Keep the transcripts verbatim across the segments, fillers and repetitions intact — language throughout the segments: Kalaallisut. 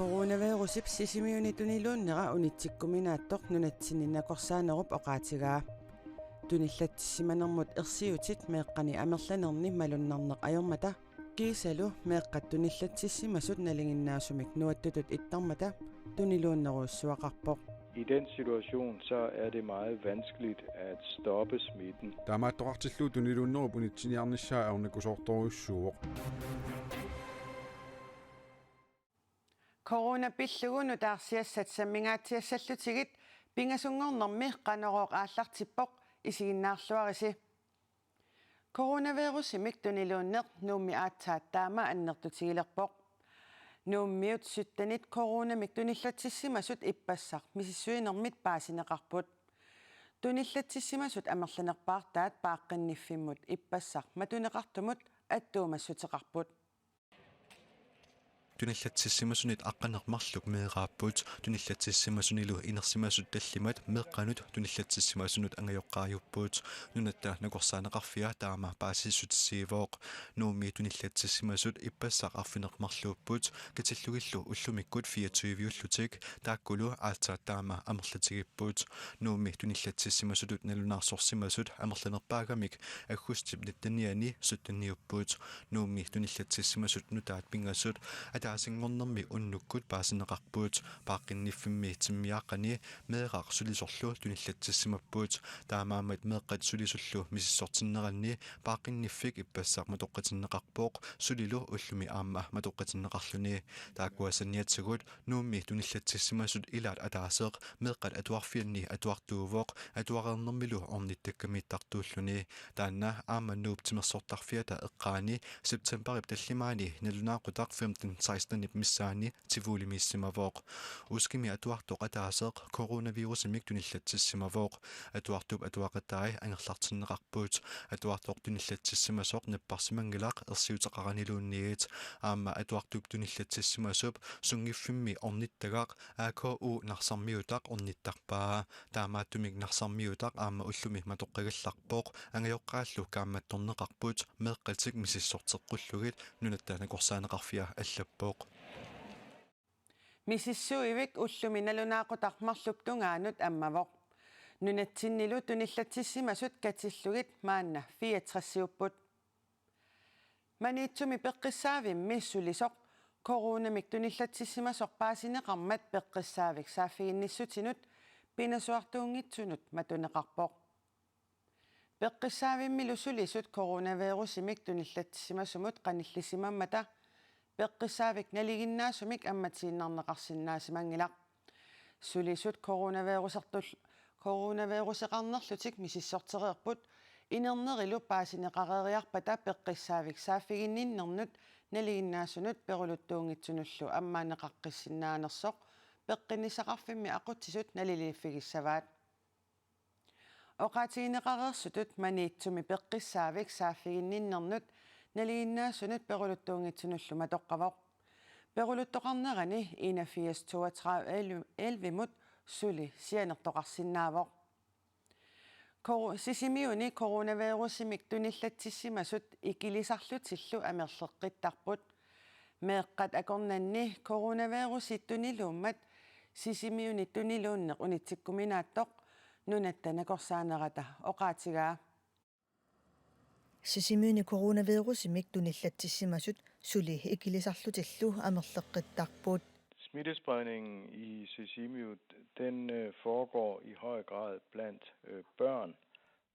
Coronavirusip Sisimiuni tuniluunnera unitsikkuminaattoq nunatsinni nakorsaanerup oqaatigaa. Tunillatsissimanermut ersiutit meeqqani amerlanerni malunnarneq ajormata kiisalu meeqqat tunillatsissimasut nalinginnaasumik nuattutut ittarmata tuniluunnerujussuaqarpoq. I den situation, så er det meget vanskeligt at stoppe smitten. Taamaattoqartillugu tuniluunnerup unitsiniarnissaa ajornakusoortorujussuuvoq. Corona pillugu nutaarsiassat sammingaatsiassallutigit pingasunngornermi Qanorooq aallartippoq, isiginnaarluarisi. Coronavirusimik tuniluunneq Nuummi aatsaat taama annertutigilerpoq. Nuummiut syttenit coronamik tunillatsissimasut ippassaq misissuinermit paasineqarput. Tunillatsissimasut amerlanerpaartaat paaqqinniffimmi ippassaq matuneqartumut attuumassuteqarput. Tunillatsissimasunit aqqaneq-marluk meeraapput, tunillatsissimasunilu inersimasut tallimat meeqqanut tunillatsissimasunut angajoqqaajupput. Nunatta Nakorsaaneqarfia taama paasissutissiivoq. Nuummi tunillatsissimasut ippassaq arfineq-marluupput, katillugillu ullumikkut fireogtyve-ullutik, taakkulu aatsaat taama amerlatigipput. Nuummi tunillatsissimasutut nalunaarsorsimasut amerlanerpaagamik aggustip nittenianni sytteniupput. Nuummi tunillatsissimasut nutaat pingasut ataasinngornermi unnukkut paasineqarput. Paaqqinniffimmi timmiaaqqani meeraq sulisorlu tunillatsissimapput. Taamaammat meeqqat sulisullu misissortinneranni paaqqinniffik ippassaq matoqqatinneqarpoq, sulilu ullumi aamma matoqqatinneqarluni. Taakkua saniatigut Nuummi tunillatsissimasut ilaat ataaseq meeqqat atuarfianni atuartuuvoq, atuareernermilu ornittakkamiittartuulluni. Taanna aamma Nuup timersortarfiata eqqaani septemberip tallimaani nalunaaqutaq femten sekstenip missaani Tivolimiissimavoq. Uskimi atuartoq ataaseq coronavirusimik tunillatsissimavoq. Atuartup atuaqatai angerlartinneqarput. Atuartoq tunillatsissimasoq napparsimanngilaq ersiuteqaraniluunniit. Aamma atuartup tunillatsissimasup sunngiffimmi ornittagaq A K U Narsarmiutaq ornittarpaa. Taamaattumik Narsarmiutaq aamma ullumi matoqqagallarpoq. Angajoqqaallu kaammattorneqarput, meeqqatik misissorteqqullugit, Nunatta Nakorsaaneqarfia allappoq. Misissuivik ullumi nalunaaqutaq marluk tungaanut ammavoq. Nunatsinnilu tunillatsissimasut katillugit maanna fireogtresiupput. Maniitsumi Peqqissaavimmi sulisoq coronamik tunillatsissimasoq paasineqarmat Peqqissaavik saaffiginnissutinut pinasuartuunngitsunut matuneqarpoq. Peqqissaavimmilu sulisut coronavirusimik tunillatsissimasumut qanillisimammata Peqqissaavik nalinginnaasumik ammatiinnarneqarsinnaasimanngilaq. Sulisut coronavirusertul-, coronaviruseqarnerlutik misissortereerput, inernerilu paasineqareeriarpata Peqqissaavik saaffiginninnernut nalinginnaasunut peruluttuunngitsunullu ammaanneqaqqissinnaanersoq Peqqinnissaqarfimmi aqutsisut naliliiffigissavaat. Oqaatigineqareersutut Maniitsumi Peqqissaavik saaffiginninnernut nalinginnaasunut peruluttuunngitsunullu matoqqavoq. Peruluttoqarnerani enogfirs toogtredive elleve-mut suli sianertoqarsinnaavoq. Kor-, Sisimiuni coronavirusimik tunillatsissimasut ikilisarlutillu amerleqqittarput. Meeqqat akornanni coronavirusi tuniluummat Sisimiuni tuniluunneq unitsikkuminaattoq Nunatta Nakorsaanerata oqaatigaa. Sisimiuni coronavirusimik tunillatsissimasut suli ikilisarlutillu amerleqqittarput. Smittespredningen i Sisimiut, den øh, foregår i høj grad blandt øh, børn.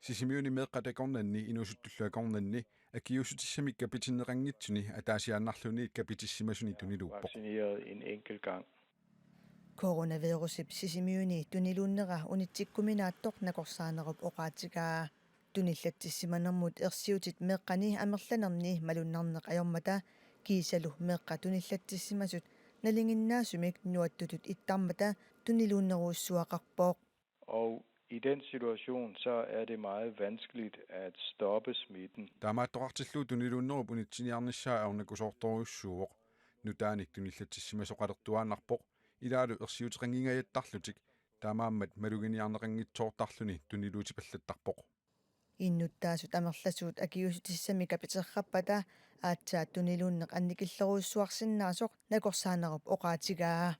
Sisimiuni meeqqat akornanni inuusuttullu akornanni akiuussutissamik kapitinneqanngitsuni ataasiaannarluunniit kapitissimasuni tuniluuppoq. Vaccineret en enkelt gang. Coronavirusip Sisimiuni tuniluunnera unitsikkuminaattoq Nakorsaanerup oqaatigaa. Tunillatsissimanermut ersiutit meeqqani amerlanerni malunnarneq ajormata kiisalu meeqqat tunillatsissimasut nalinginnaasumik nuattutut ittarmata tuniluunnerujussuaqarpoq. Og i den situation, så er det meget vanskeligt at stoppe smitten. Taamaattoqartillugu tuniluunnerup unitsiniarnissaa ajornakusoortorujussuuvoq. Nutaanik tunillatsissimasoqalertuaannarpoq, ilaalu ersiuteqanngingajattarlutik, taamaammat maluginiarneqanngitsoortarluni tuniluutipallattarpoq. Innuttaasut amerlasuut akiuussutissamik kapiterrappata aatsaat tuniluunneq annikillerujussuarsinnaasoq nakorsaanerup oqaatigaa.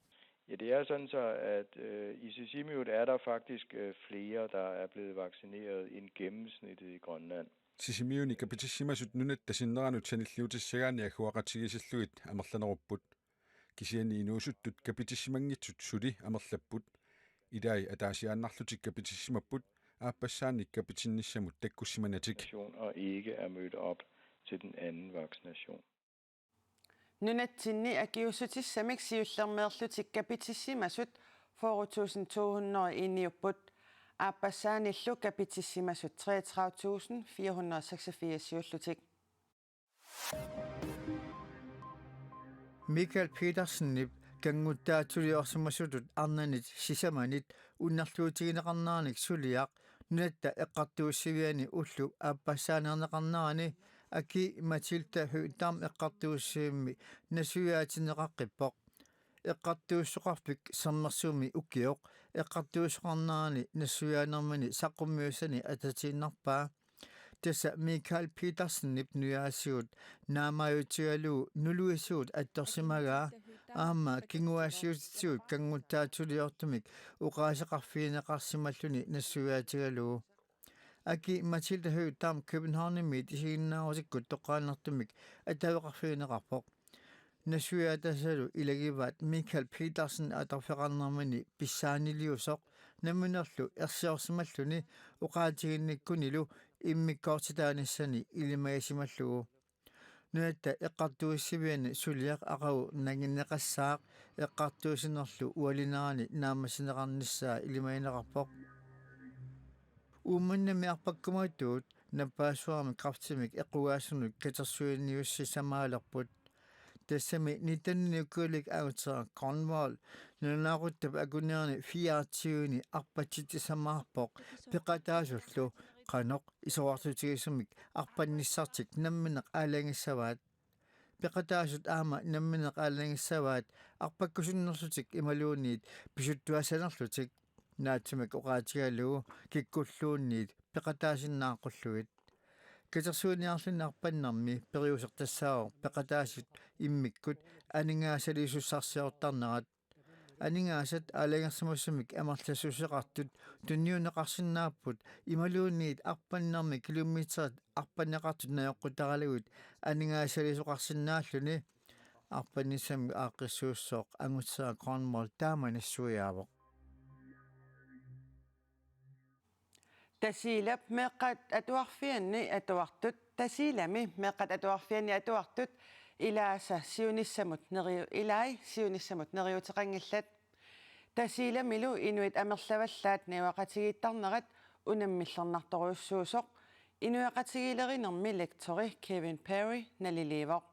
Ja, det er sådan så, at øh, i Sisimiut er der faktisk øh, flere, der er blevet vaccineret end gennemsnittet i Grønland. Sisimiuni kapitissimasut nunatta sinneranut sanilliutissagaanni agguaqatigiissillugit amerlanerupput. Kisianni inuusuttut kapitissimanngitsut suli amerlapput. Ilai ataasiaannarlutik kapitissimapput, aappassaannik kapitinnissamut takkussimanatik. Vaccination og ikke er mødt op til den anden vaccination. Nunatsinni akiuussutissamik siullermeerlutik kapitissimasut fyrre tusind to hundrede iniupput. Aappassaanillu kapitissimasut treogtredive tusind fire hundrede seksogfirs siullutik. Michael Petersenip kannguttaatsuliorsimasutut arnanit sisamanit unnerluutigineqarneranik suliaq nunatta eqqartuussiviani ulloq aappassaaneerneqarnerani Aki Matilda Høegh-Dam eqqartuussivimmi nassuiaatinneqaqqippoq. Eqqartuussoqarfik Sermersuumi ukioq eqqartuussoqarnerani nassuiaanermini saqqummiussani atatiinnarpaa. Tassa Michael Petersenip nujaasigut naamaajutigalugu nuluisigut attorsimagaa aamma kinguaassiuutitigut kannguttaatsuliortumik oqaaseqarfigineqarsimalluni nassuiaatigalugu. Aki Matilda Høegh-Dam Københavnimiit isiginnaarusikkut toqqaannartumik attaveqarfigineqarpoq. Nassuiaatasalu ilagivaat Michael Petersen atorfeqarnermini pissaaniliusoq namminerlu ersiorsimalluni oqaatiginnikkunilu immikkoortitaanissani ilimagisimallugu. Nunatta eqqartuussiviani suliaq aqagu nanginneqassaaq eqqartuussinerlu ualinerani naammassineqarnissaa ilimagineqarpoq. Uummannami arpakkumatuut nappaassuarmi kræftimik eqqugaasunut katersuiniussi samaalerput. Tassami nitten-nik ukiulik Outer Cornwall nalunaaquttap akunnerani fireogtyve-ni arpatsitsisamaarpoq peqataasullu qanoq isorartutigisumik arpannissartik namminneq aalajangissavaat. Peqataasut aamma namminneq aalajangissavaat arpakkusunnerlutik imaluunniit pisuttuassanerlutik. Naatsumik oqaatigalugu kikkulluunniit peqataasinnaaqqullugit. Katersuiniarluni arpannermi periuseq tassaavoq peqataasut immikkut aningaasaliisussarsiortarnerat. Aningaasat aalajangersimasumik amerlassuseqartut tunniunneqarsinnaapput imaluunniit arpannermi kilometerit arpanneqartut najoqqutaralugit aningaasaliisoqarsinnaalluni. Arpannissamik aaqqissuussooq Angutisera Cornwall taama nassuiaavoq. Tasiilap meeqqat atuarfianni atuartut, Tasiilami meeqqat atuarfianni atuartut ilaasa siunissamut neriu-, ilai siunissamut neriuuteqanngillat. Tasiilamilu inuit amerlavallaat najugaqatigiittarnerat unammillernartorujussuusoq inuiaqatigiilerinermi lektori Kevin Perry naliliivoq.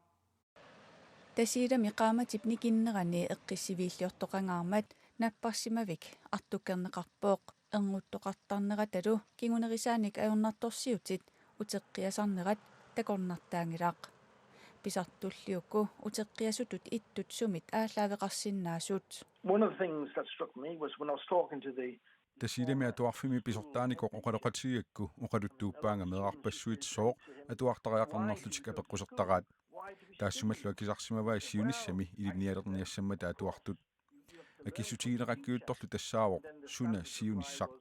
Tasiilami qaammatip nikinnerani eqqissiviilliortoqangaarmat napparsimavik artukkerneqarpoq. Ernguttoqartarneratalu kingunerisaanik ajornartorsiutit uteqqiasarnerat takornartaanngilaq. Pisartulli uku uteqqiasutut ittut sumit aallaaveqarsinnaasut. One of the things that struck me was when I was talking to the Tasiilami atuarfimmi pisortaanikoq oqaloqatigigakku oqaluttuuppaanga meerarpassuit sooq atuartariaqarnerlutik apeqqusertaraat. Taassumalu akisarsimavai siunissami ilinnialerniassammata atuartut. Akissutigineqakkiuttorlu tassaavoq suna siunissaq.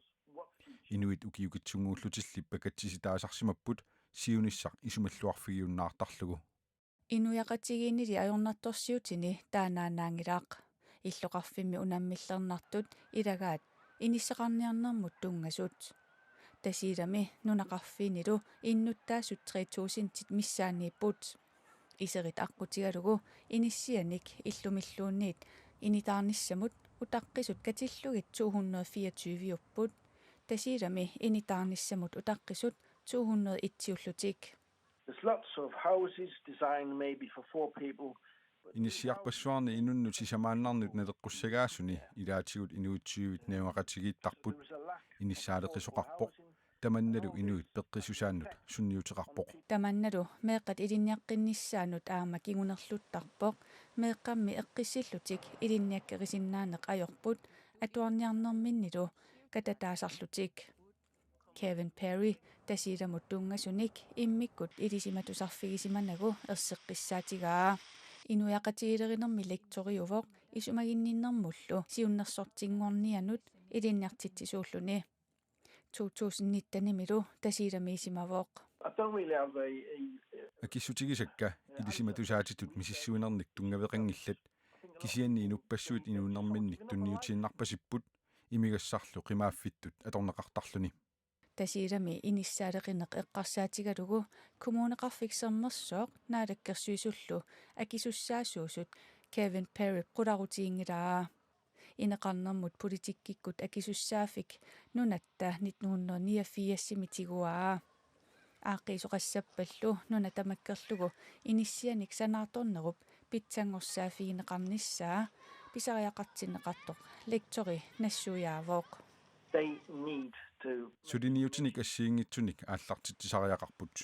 Inuit ukiukitsunnguullutilli pakatsisitaasarsimapput siunissaq isumalluarfigiunnaartarlugu. Inuiaqatigiinnili ajornartorsiutini taannaannaanngilaq. Illoqarfimmi unammillernartut ilagaat inissaqarniarnermut tunngasut. Tasiilami nunaqarfiinilu innuttaasut tre tusindit missaanniipput. Iserit aqqutigalugu inissianik illumilluunniit initaarnissamut utaqqisut katillugit to hundrede fireogtyve-upput. Tasiilami initaarnissamut utaqqisut to hundrede et-iullutik. There's lots of houses designed maybe for four people. Inissiarpassuarni inunnut sisamaannarnut naleqqussagaasuni ilaatigut inuit tyvit najugaqatigiittarput. Inissaaleqisoqarpoq. Tamannalu inuit peqqissusaannut sunniuteqarpoq. Tamannalu meeqqat ilinniaqqinnissaannut aamma kingunerluttarpoq. Meeqqammi eqqissillutik ilinniakkerisinnaaneq ajorput atuarniarnerminnilu katataasarlutik. Kevin Perry Tasiilamut tunngasunik immikkut ilisimatusarfigisimanagu erseqqissaatigaa. Inuiaqatigiilerinermi lektoriuvoq isumaginninnermullu siunnersortinngornianut ilinniartitsisuulluni. To tusind nitten-imilu Tasiilamiisimavoq. I don't really have a, a, a Akissutigisakka ilisimatusaatitut misissuinernik tunngaveqanngillat, kisianni inuppassuit inuunerminnik tunniutiinnarpasipput imigassarlu qimaaffittut atorneqartarluni. Tasiilami inissaaleqineq eqqarsaatigalugu Kommuneqarfik Sermersooq Naalakkersuisullu akisussaasuusut Kevin Perry qularutiginngilaa. Ineqarnermut politikkikkut akisussaaffik nunatta nitten hundrede niogfirs-imi tiguaa. Aaqqiisoqassappallu nuna tamakkerlugu inissianik sanaartornerup pitsanngorsaaffigineqarnissaa pisariaqartinneqartoq lektori nassuiaavoq. They need to Suliniutinik assigiinngitsunik aallartitsisariaqarput.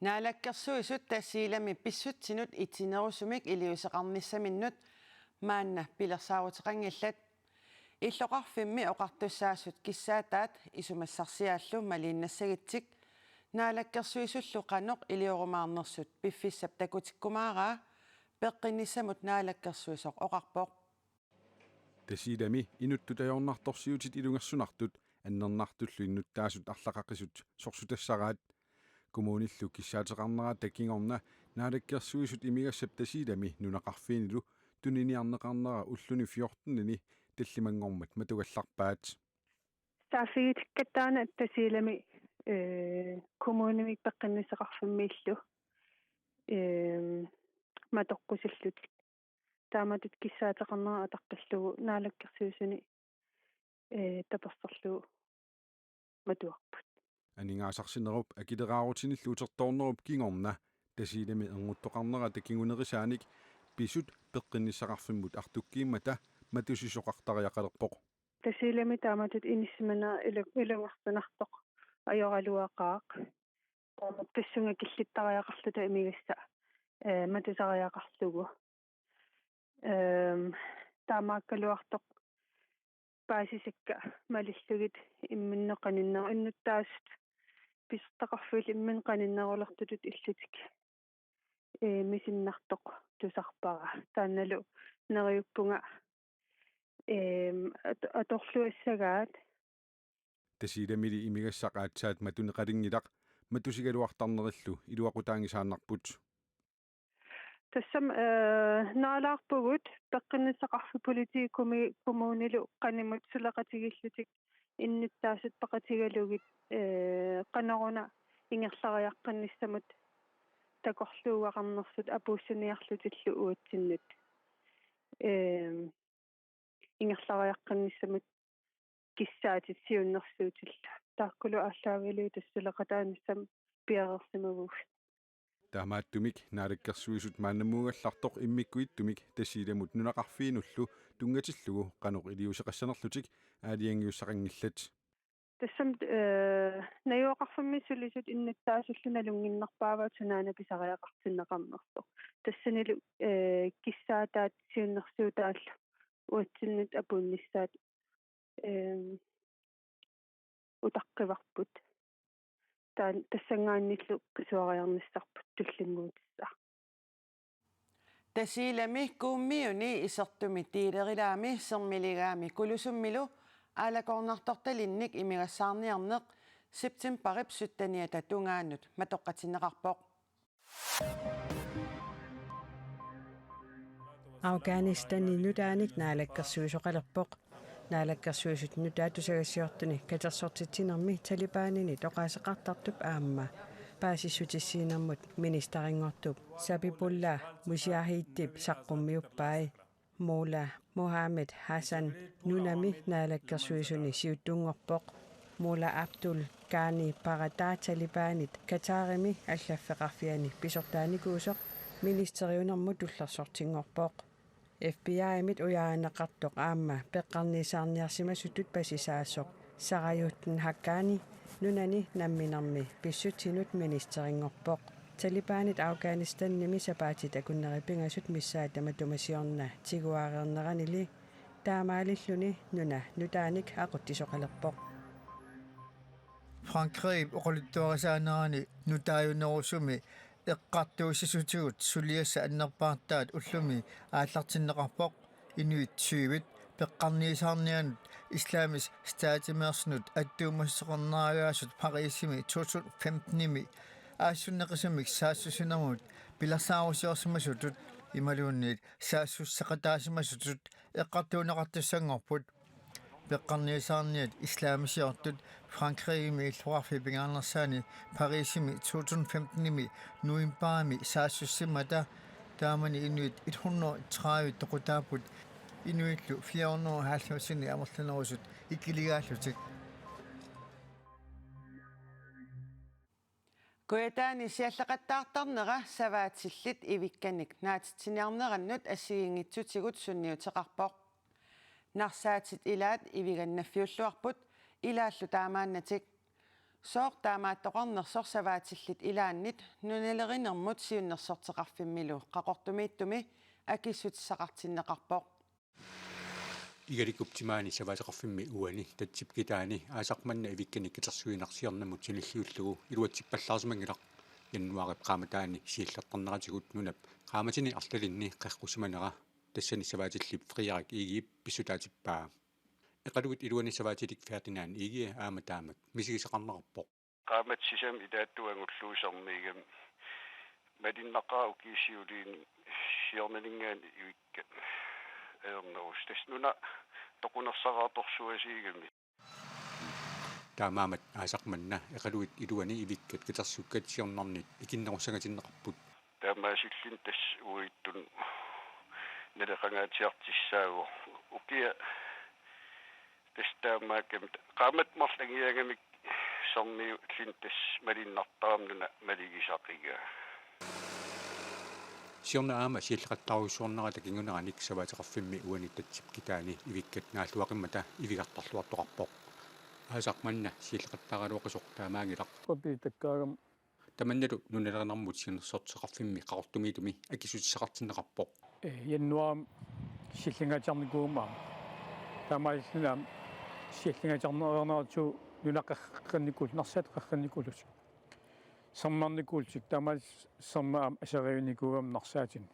Naalakkersuisut Tasiilami pissutsinut itinerusumik iliuuseqarnissaminnut maanna pilersaaruteqanngillat. Illoqarfimmi oqartussaasut kissaataat isumassarsiaallu maliinnassagitsik Naalakkersuisullu qanoq iliorumaarnersut piffissap takutikkumaaraa peqqinnissamut naalakkersuisoq oqarpoq. Tasiilami inuttut ajornartorsiutit ilungersunartut annernartullu innuttaasut arlaqaqisut sorsutassaraat. Kommunillu kissaateqarnerata kingorna Naalakkersuisut imigassap Tasiilami nunaqarfiinilu tuniniarneqarnera ulluni fjortenini tallimanngormat matugallarpaat. Saaffigitikkattaarneq Tasiilami, eh, kommunimik peqqinnissaqarfimmiillu, eh, matoqqusillutik. Taamatut kissaateqarnera ataqqillugu Naalakkersuisuni, eh, taperserlugu matuarput. Aningaasarsinerup akileraarutinillu utertoornerup kingorna Tasiilami ernguttoqarnerata kingunerisaanik pisut peqqinnissaqarfimmut artukkiimmata matusisoqartariaqalerpoq. Tasiilami taamatut inissimanera ilu-, ilungersunartoq ajoraluaqaaq. Taamatut tassunga killittariaqarluta imigassaq, eh, matusariaqarlugu. Ehm, taamaakkaluartoq paasisakka malillugit imminnut qaninneru-, innuttaasut pisortaqarfiit imminnut qaninnerulertutut illutik, eh, misinnartoq tusarpara. Taannalu neriuppunga, ehm, at-, atorluassagaat. Tasiilamili imigassaq aatsaat matuneqalinngilaq, matusigaluartarnerillu iluaqutaanngisaannarput. Tassami, eh, naalaarpugut peqqinnissaqarfik politikumi kommunilu qanimut suleqatigiillutik innuttaasut peqatigalugit, eh, qanoruna ingerlariaqqinnissamut takorluugaqarnersut apuussiniarlutillu uatsinnut. Eh, ingerlariaqqinnissamut kissaatit siunnersuutillu. Taakkulu aallaavigalugu tassa suleqataanissamut piareersimavugut. Taamaattumik Naalakkersuisut maannamuugallartoq immikkuittumik Tasiilamut nunaqarfiinullu tunngatillugu qanoq iliuuseqassanerlutik aalajangiussaqanngillat. Tassami, eh, najugaqarfimmi sulisut innuttaasullu nalunnginnerpaavaat sunaana pisariaqartinneqarnersoq. Tassanilu, eh, kissaataat siunnersuutaallu uatsinnut apuunnissaat, eh, utaqqivarput. Taan-, tassanngaanniillu qisuariarnissarput tullinnguutissaq. Tasiilami Kuummiuni isertumi Tiilerilaami Sermiligaami Kulusummilu aalakoornartortalinnik imigassaarniarneq septembarip sytteniata tungaanut matoqqatinneqarpoq. Afghanistanip nutaanik naalakkersuisoqalerpoq. Naalakkersuisut nutaat tusagassiortuni katersortitsinermi Talibaninit oqaaseqartartup aamma paasissutissiinermut ministerinngortup Zabihullah Mujahidip saqqummiuppai. Mullah Mohammad Hassan nunami naalakkersuisuni siuttunngorpoq. Mullah Abdul Ghani Baradar Talibanit Qatarimi allaffeqarfiani pisortaanikuusoq ministeriunermut tullersortinngorpoq. F B I-mit ujaarineqartoq aamma peqqarniisaarniarsimasutut pasisaasoq Sarajuddin Haqqani nunani namminermi pissutsinut ministerinngorpoq. Talibanit Afghanistanimi sapaatit akunneri pingasut missaata matuma siorna tiguareerneranili taamaalilluni nuna nutaanik aqutsisoqalerpoq. Frankrigip oqaluttuarisaanerani nutaajunerusumi eqqartuussissutigut suliassat annerpaartaat ullumi aallartinneqarpoq. Inuit tyvit peqqarniisaarnianut Islamisk Statimeersunut attuumassuteqarneragaasut Parisimi to tusind femtenimi aassunneqisumik saassussinermut pilersaarusiorsimasutut imaluunniit saassusseqataasimasutut eqqartuunneqartussanngorput. Peqqarniisaarniat islamisiortut Frankrigimi illoqarfiup pingaarnersaani Parisimi to tusind femtenimi novembarimi saassussimmata taamani inuit et hundrede tredive toqutaapput, inuillu fire hundrede halvfemsini amerlanerusut ikiligaallutik. Kujataani sialleqattaartarnera savaatillit ivikkanik naatitsiniarnerannut assigiinngitsutigut sunniuteqarpoq. Narsaatit ilaat ivigannaffiulluarput, ilaallu taamaannatik. Sooq taamaattoqarnersoq savaatillit ilaannit nunalerinermut siunnersorteqarfimmilu Qaqortumiittumi akissutissaqartinneqarpoq. Igalikup timaani savaateqarfimmi uani Tatsip Kitaani aasaq manna ivikkanik katersuineq siornamut sanilliullugu iluatsippallaarsimanngilaq. Januaarip qaammataani siallertarneratigut nunap qaammatini arlalinni qeqqussimanera, tassani savaatillip Frederik Egedep pissutaatippaa. Eqaluit iluani savaatilik Ferdinand Egede aamma taamak misigisaqarnerarpoq. Qaammat sisamat ilaatigut angullugu sermiigami malinnaqaaq ukiut siuliini siornaninngaanniit ivikkat ajornerusut. Tassa nuna toqunersaartorsuusiigami. Taamaammat aasaq manna eqaluit iluani ivikkat katersukkat siornarnit ikinnerussangatinneqarput. Taamaasilluni tassa uagutsinnut naleqangaatsiartussaavoq ukiaq. Tassa taamaakkami qaammat marluk angiaagamik sermiulluni tassa malinnartarami nuna maligisaqigaa. Siorna aamma sialleqattaarujussuarnerata kinguneranik savaateqarfimmi uani Tatsip Kitaani ivikkat naalluaqimmata ivigartarluartoqarpoq. Aasaq manna sialleqattaaraluaqisoq taamaanngilaq. Kopiitakkaagam. Tamannalu nunalerinermut siunnersorteqarfimmi Qaqortumiittumi akissutissaqartinneqarpoq. Ee, januaarimi siallinngaatiarnikuugama aamma. Taamaasilluni aamma siallinngaatiarneq ajorneratsigu nuna qeqqinnikuullutik, Narsaatit qeqqinnikuullutik. Serminnikuullutik, taamaasilluni sermit aamma aserivinikuugama Narsaatini.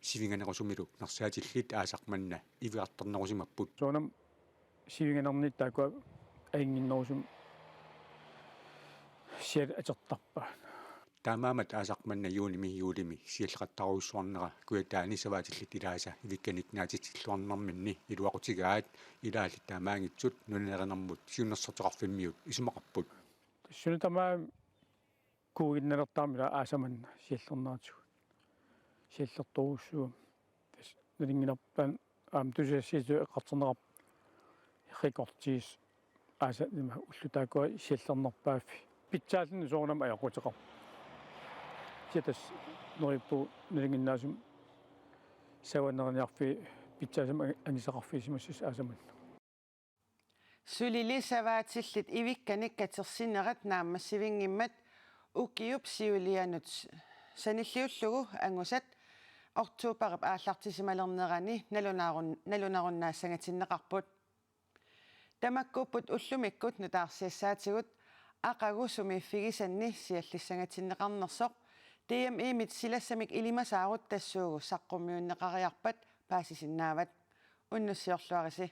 Sivinganerusumilu Narsaatillit aasaq manna ivigartarnerusimapput. Soorunami sivinganernitta taakkua ajunnginnerusumik sialutit atortarpaat. Taamaammat aasaq manna juunimi juulimi sialleqattaarujussuarnera Kujataani savaatillit ilaasa ivikkanik naatitsilluarnerminni iluaqutigaat, ilaallit taamaanngitsut nunalerinermut siunnersorteqarfimmiut isumaqarput. Suna tamaat kuuginnalertarami ilaa aasaq manna siallerneratigut. Siallertorujussuugami. Tassa nalunngilarput aamma tusagassiisutut eqqartorneqarpoq rekordtiis aasaq ima ullut taakkua siallernerpaaffiit. Pitsaalluni soorunami ajoquteqarpoq. Kisianni tassa neriuppugut nalunnginnerusumik savaneriniarfiit pitsaasumik angisaqarfigisimassasut aasaq manna. Sulili savaatillit ivikkanik katersinerat naammassivinngimmat ukiup siulianut sanilliullugu angusat oktoberip aallartisimalernerani nalunaarun-, nalunarunnaassangatinneqarput. Tamakkuupput ullumikkut nutaarsiassaatigut aqagu sumiiffigisanni siallissangatinneqarnersoq D M I-mit silassamik ilimasaarut tassuugu saqqummiunneqariarpat paasisinnaavat. Unnussiorluarisi.